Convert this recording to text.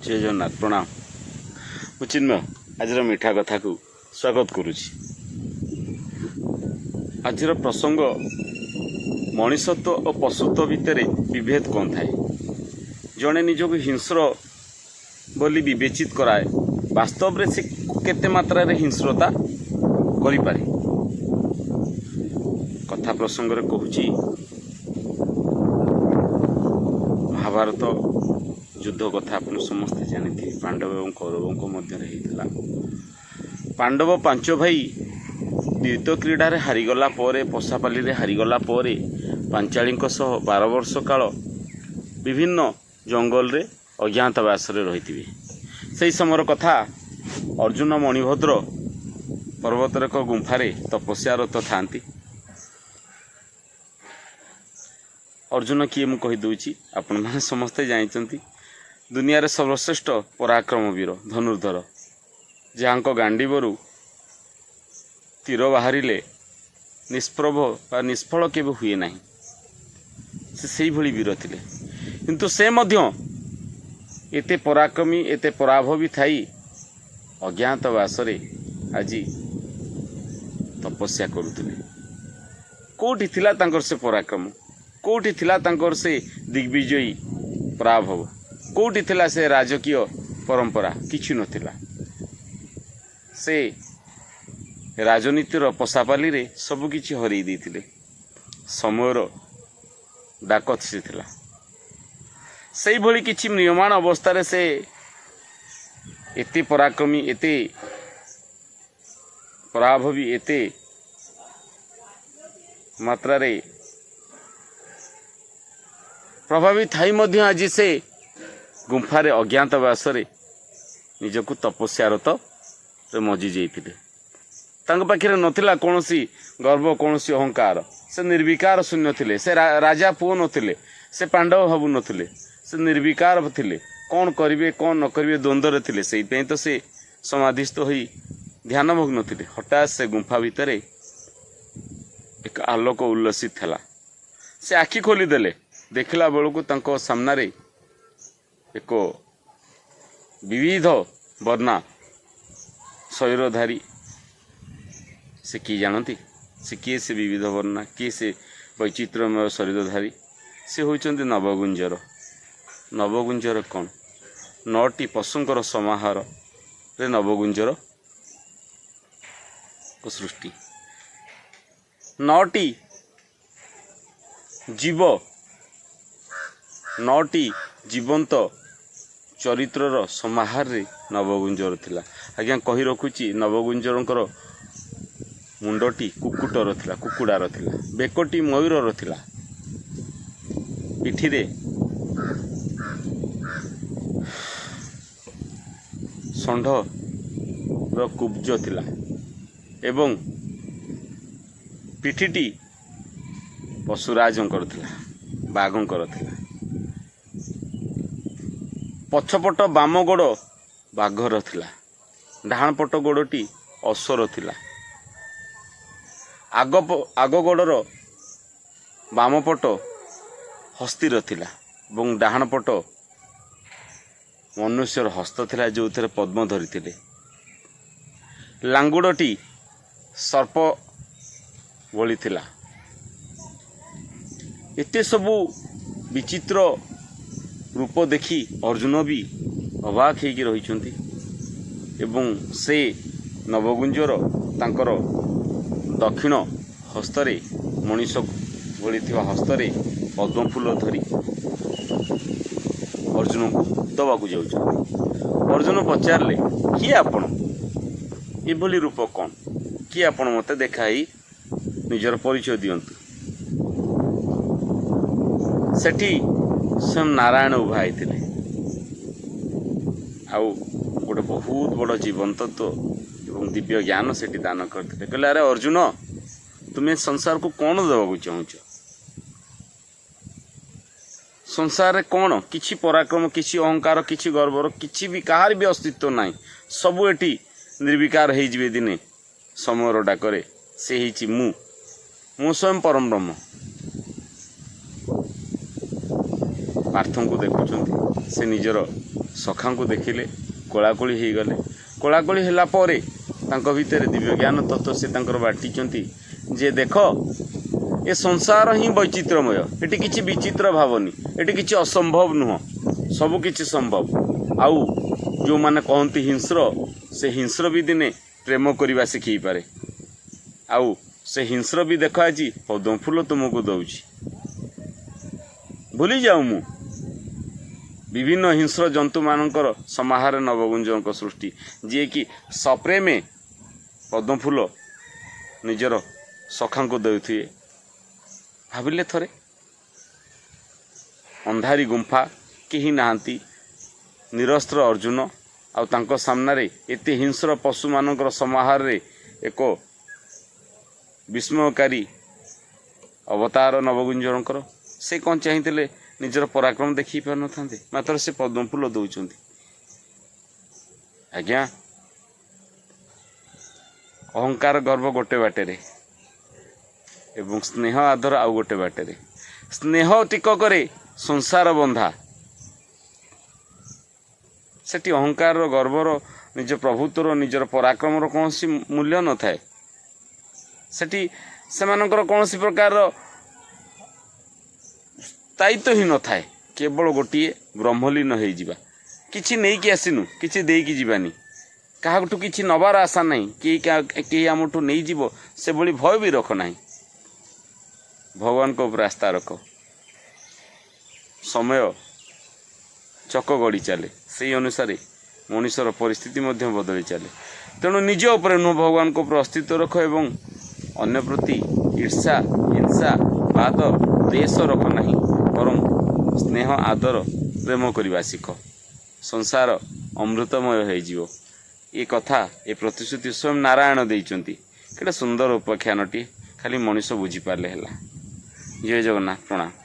ଜୟ ଜଗନ୍ନାଥ, ପ୍ରଣାମ। ମୁଁ ଚିନ୍ମୟ, ଆଜିର ମିଠା କଥାକୁ ସ୍ୱାଗତ କରୁଛି। ଆଜିର ପ୍ରସଙ୍ଗ, ମଣିଷତ୍ୱ ଓ ପଶୁତ୍ୱ ଭିତରେ ବିଭେଦ କ'ଣ ଥାଏ? ଜଣେ ନିଜକୁ ହିଂସ୍ର ବୋଲି ବିବେଚିତ କରାଏ, ବାସ୍ତବରେ ସେ କେତେ ମାତ୍ରାରେ ହିଂସ୍ରତା କରିପାରେ? କଥା ପ୍ରସଙ୍ଗରେ କହୁଛି, ମହାଭାରତ ଯୁଦ୍ଧ କଥା ଆପଣ ସମସ୍ତେ ଜାଣିଥିବେ। ପାଣ୍ଡବ ଏବଂ କୌରବଙ୍କ ମଧ୍ୟରେ ହେଇଥିଲା। ପାଣ୍ଡବ ପାଞ୍ଚ ଭାଇ ଦ୍ୱିତ କ୍ରୀଡ଼ାରେ ହାରିଗଲା ପରେ, ପଶାପାଲିରେ ହାରିଗଲା ପରେ ପାଞ୍ଚାଳୀଙ୍କ ସହ 12 ବର୍ଷ କାଳ ବିଭିନ୍ନ ଜଙ୍ଗଲରେ ଅଜ୍ଞାତବାସରେ ରହିଥିବେ। ସେହି ସମୟର କଥା, ଅର୍ଜୁନ ମଣିଭଦ୍ର ପର୍ବତର ଏକ ଗୁମ୍ଫାରେ ତପସ୍ୟାରତ ଥାନ୍ତି। ଅର୍ଜୁନ କିଏ ମୁଁ କହିଦେଉଛି, ଆପଣମାନେ ସମସ୍ତେ ଜାଣିଛନ୍ତି। ଦୁନିଆରେ ସର୍ବଶ୍ରେଷ୍ଠ ପରାକ୍ରମ ବୀର, ଧନୁର୍ଦ୍ଧର, ଯାହାଙ୍କ ଗାଣ୍ଡିବରୁ ତୀର ବାହାରିଲେ ନିଷ୍ପ୍ରଭ ବା ନିଷ୍ଫଳ କେବେ ହୁଏ ନାହିଁ। ସେ ସେଇଭଳି ବୀର ଥିଲେ। କିନ୍ତୁ ସେ ମଧ୍ୟ ଏତେ ପରାକ୍ରମୀ, ଏତେ ପରାଭବୀ ଥାଇ ଅଜ୍ଞାତବାସରେ ଆଜି ତପସ୍ୟା କରୁଥିଲେ। କେଉଁଠି ଥିଲା ତାଙ୍କର ସେ ପରାକ୍ରମ? କେଉଁଠି ଥିଲା ତାଙ୍କର ସେ ଦିଗ୍ବିଜୟୀ ପରାଭବ? କେଉଁଠି ଥିଲା ସେ ରାଜକୀୟ ପରମ୍ପରା? କିଛି ନଥିଲା। ସେ ରାଜନୀତିର ପଶାପାଲିରେ ସବୁକିଛି ହରେଇ ଦେଇଥିଲେ। ସମୟର ଡାକ ସେ ଥିଲା। ସେଇଭଳି କିଛି ମ୍ରିୟମାଣ ଅବସ୍ଥାରେ ସେ ଏତେ ପରାକ୍ରମୀ, ଏତେ ପରାଭବୀ, ଏତେ ମାତ୍ରାରେ ପ୍ରଭାବିତ ଥାଇ ମଧ୍ୟ ଆଜି ସେ ଗୁମ୍ଫାରେ ଅଜ୍ଞାତବାସରେ ନିଜକୁ ତପସ୍ୟାରତରେ ମଜି ଯାଇଥିଲେ। ତାଙ୍କ ପାଖରେ ନଥିଲା କୌଣସି ଗର୍ବ, କୌଣସି ଅହଙ୍କାର। ସେ ନିର୍ବିକାର ଶୂନ୍ୟ ଥିଲେ। ସେ ରାଜା ପୁଅ ନଥିଲେ, ସେ ପାଣ୍ଡବ ଭାବୁ ନଥିଲେ, ସେ ନିର୍ବିକାର ଥିଲେ। କ'ଣ କରିବେ, କ'ଣ ନ କରିବେ, ଦ୍ୱନ୍ଦ୍ୱରେ ଥିଲେ। ସେଇଥିପାଇଁ ତ ସେ ସମାଧିସ୍ଥ ହୋଇ ଧ୍ୟାନମଗ୍ନ ଥିଲେ। ହଠାତ୍ ସେ ଗୁମ୍ଫା ଭିତରେ ଏକ ଆଲୋକ ଉଲ୍ଲସିତ ହେଲା। ସେ ଆଖି ଖୋଲିଦେଲେ। ଦେଖିଲା ବେଳକୁ ତାଙ୍କ ସାମ୍ନାରେ ଏକ ବିବିଧ ବର୍ଣ୍ଣା ଶରୀରଧାରୀ। ସେ କିଏ ଜାଣନ୍ତି? ସେ କିଏ? ସେ ବିବିଧ ବର୍ଣ୍ଣା କିଏ? ସେ ବୈଚିତ୍ର୍ୟମୟ ଶରୀରଧାରୀ? ସେ ହେଉଛନ୍ତି ନବଗୁଞ୍ଜର। ନବଗୁଞ୍ଜର କ'ଣ? ନଅଟି ପଶୁଙ୍କର ସମାହାରରେ ନବଗୁଞ୍ଜର ସୃଷ୍ଟି। ନଅଟି ଜୀବ, ନଅଟି ଜୀବନ୍ତ ଚରିତ୍ରର ସମାହାରରେ ନବଗୁଞ୍ଜର ଥିଲା। ଆଜ୍ଞା, କହି ରଖୁଛି, ନବଗୁଞ୍ଜରଙ୍କର ମୁଣ୍ଡଟି କୁକୁଟର ଥିଲା, କୁକୁଡ଼ାର ଥିଲା। ବେକଟି ମୟୂରର ଥିଲା। ପିଠିରେ ଷଣ୍ଢର କୁବ୍ଜ ଥିଲା ଏବଂ ପିଠିଟି ପଶୁରାଜଙ୍କର ଥିଲା, ବାଘଙ୍କର ଥିଲା। ପଛପଟ ବାମ ଗୋଡ଼ ବାଘର ଥିଲା, ଡାହାଣ ପଟ ଗୋଡ଼ଟି ଅଶ୍ୱର ଥିଲା। ଆଗ ଗୋଡ଼ର ବାମ ପଟ ହସ୍ତୀର ଥିଲା ଏବଂ ଡାହାଣ ପଟ ମନୁଷ୍ୟର ହସ୍ତ ଥିଲା, ଯେଉଁଥିରେ ପଦ୍ମ ଧରିଥିଲେ। ଲାଙ୍ଗୁଡ଼ଟି ସର୍ପ ଭଳି ଥିଲା। ଏତେ ସବୁ ବିଚିତ୍ର ରୂପ ଦେଖି ଅର୍ଜୁନ ବି ଅବାକ ହେଇକି ରହିଛନ୍ତି ଏବଂ ସେ ନବଗୁଞ୍ଜର ତାଙ୍କର ଦକ୍ଷିଣ ହସ୍ତରେ, ମଣିଷ ଭଳି ଥିବା ହସ୍ତରେ ପଦ୍ମଫୁଲ ଧରି ଅର୍ଜୁନଙ୍କୁ ଦେବାକୁ ଯାଉଛନ୍ତି। ଅର୍ଜୁନ ପଚାରିଲେ, କିଏ ଆପଣ? ଏଭଳି ରୂପ କ'ଣ? କିଏ ଆପଣ? ମୋତେ ଦେଖାଇ ନିଜର ପରିଚୟ ଦିଅନ୍ତୁ। ସେଠି ସ୍ୱୟଂ ନାରାୟଣ ଉଭା ହେଇଥିଲେ ଆଉ ଗୋଟେ ବହୁତ ବଡ଼ ଜୀବନ୍ତତ୍ୱ ଏବଂ ଦିବ୍ୟ ଜ୍ଞାନ ସେଠି ଦାନ କରିଥିଲେ। କହିଲେ, ଆରେ ଅର୍ଜୁନ, ତୁମେ ସଂସାରକୁ କ'ଣ ଦେବାକୁ ଚାହୁଁଛ? ସଂସାରରେ କ'ଣ କିଛି ପରାକ୍ରମ, କିଛି ଅହଙ୍କାର, କିଛି ଗର୍ବର, କିଛି ବି, କାହାର ବି ଅସ୍ତିତ୍ୱ ନାହିଁ। ସବୁ ଏଠି ନିର୍ବିକାର ହେଇଯିବେ ଦିନେ ସମୟର ଡାକରେ। ସେ ହେଇଛି ମୁଁ, ମୁଁ ସ୍ୱୟଂ ପରମ ବ୍ରହ୍ମ। ପାର୍ଥଙ୍କୁ ଦେଖୁଛନ୍ତି, ସେ ନିଜର ସଖାଙ୍କୁ ଦେଖିଲେ, କୋଳାକୋଳି ହେଇଗଲେ। କୋଳାକୋଳି ହେଲା ପରେ ତାଙ୍କ ଭିତରେ ଦିବ୍ୟଜ୍ଞାନ ତତ୍ତ୍ୱ ସେ ତାଙ୍କର ବାଣ୍ଟିଛନ୍ତି ଯେ ଦେଖ, ଏ ସଂସାର ହିଁ ବୈଚିତ୍ରମୟ। ଏଠି କିଛି ବିଚିତ୍ର ଭାବନି, ଏଠି କିଛି ଅସମ୍ଭବ ନୁହଁ, ସବୁ କିଛି ସମ୍ଭବ। ଆଉ ଯେଉଁମାନେ କହନ୍ତି ହିଂସ୍ର, ସେ ହିଂସ୍ର ବି ଦିନେ ପ୍ରେମ କରିବା ଶିଖେଇପାରେ। ଆଉ ସେ ହିଂସ୍ର ବି ଦେଖ, ଆଜି ପଦ୍ମ ଫୁଲ ତୁମକୁ ଦଉଛି। ଭୁଲି ଯାଉ ମୁଁ ବିଭିନ୍ନ ହିଂସ୍ର ଜନ୍ତୁମାନଙ୍କର ସମାହାର ନବଗୁଞ୍ଜଙ୍କ ସୃଷ୍ଟି, ଯିଏକି ସପ୍ରେମେ ପଦ୍ମଫୁଲ ନିଜର ସଖାଙ୍କୁ ଦେଉଥିବେ। ଭାବିଲେ ଥରେ, ଅନ୍ଧାରୀ ଗୁମ୍ଫା, କେହି ନାହାନ୍ତି, ନିରସ୍ତ୍ର ଅର୍ଜୁନ, ଆଉ ତାଙ୍କ ସାମ୍ନାରେ ଏତେ ହିଂସ୍ର ପଶୁମାନଙ୍କର ସମାହାରରେ ଏକ ବିସ୍ମୟକାରୀ ଅବତାର ନବଗୁଞ୍ଜରଙ୍କର। ସେ କ'ଣ ଚାହିଁଥିଲେ ନିଜର ପରାକ୍ରମ ଦେଖେଇ ପାରିନଥାନ୍ତେ? ମାତ୍ର ସେ ପଦ୍ମଫୁଲ ଦେଉଛନ୍ତି। ଆଜ୍ଞା, ଅହଙ୍କାର ଗର୍ବ ଗୋଟେ ବାଟରେ ଏବଂ ସ୍ନେହ ଆଦର ଆଉ ଗୋଟେ ବାଟରେ। ସ୍ନେହ ଟିକକରେ ସଂସାର ବନ୍ଧା। ସେଠି ଅହଙ୍କାରର, ଗର୍ବର, ନିଜ ପ୍ରଭୁତ୍ୱର, ନିଜର ପରାକ୍ରମର କୌଣସି ମୂଲ୍ୟ ନଥାଏ। ସେଠି ସେମାନଙ୍କର କୌଣସି ପ୍ରକାରର ସ୍ଥାୟିତ୍ୱ ହିଁ ନଥାଏ। କେବଳ ଗୋଟିଏ ବ୍ରହ୍ମଲୀନ ହେଇଯିବା। କିଛି ନେଇକି ଆସିନୁ, କିଛି ଦେଇକି ଯିବାନି। କାହାଠୁ କିଛି ନେବାର ଆଶା ନାହିଁ। କେହି କେହି ଆମଠୁ ନେଇଯିବ, ସେଭଳି ଭୟ ବି ରଖ ନାହିଁ। ଭଗବାନଙ୍କ ଉପରେ ଆସ୍ଥା ରଖ। ସମୟ ଚକ ଗଡ଼ି ଚାଲେ, ସେଇ ଅନୁସାରେ ମଣିଷର ପରିସ୍ଥିତି ମଧ୍ୟ ବଦଳି ଚାଲେ। ତେଣୁ ନିଜ ଉପରେ ନୁହଁ, ଭଗବାନଙ୍କ ଉପରେ ଅସ୍ତିତ୍ୱ ରଖ ଏବଂ ଅନ୍ୟ ପ୍ରତି ଈର୍ଷା, ହିଂସା, ବାଦ, ଦ୍ୱେଷ ରଖ ନାହିଁ, ବରଂ ସ୍ନେହ, ଆଦର, ପ୍ରେମ କରିବା ଶିଖ। ସଂସାର ଅମୃତମୟ ହେଇଯିବ। ଏ କଥା, ଏ ପ୍ରତିଶ୍ରୁତି ସ୍ୱୟଂ ନାରାୟଣ ଦେଇଛନ୍ତି। କେତେ ସୁନ୍ଦର ଉପାଖ୍ୟାନଟିଏ, ଖାଲି ମଣିଷ ବୁଝିପାରିଲେ ହେଲା। ଜୟ ଜଗନ୍ନାଥ, ପ୍ରଣାମ।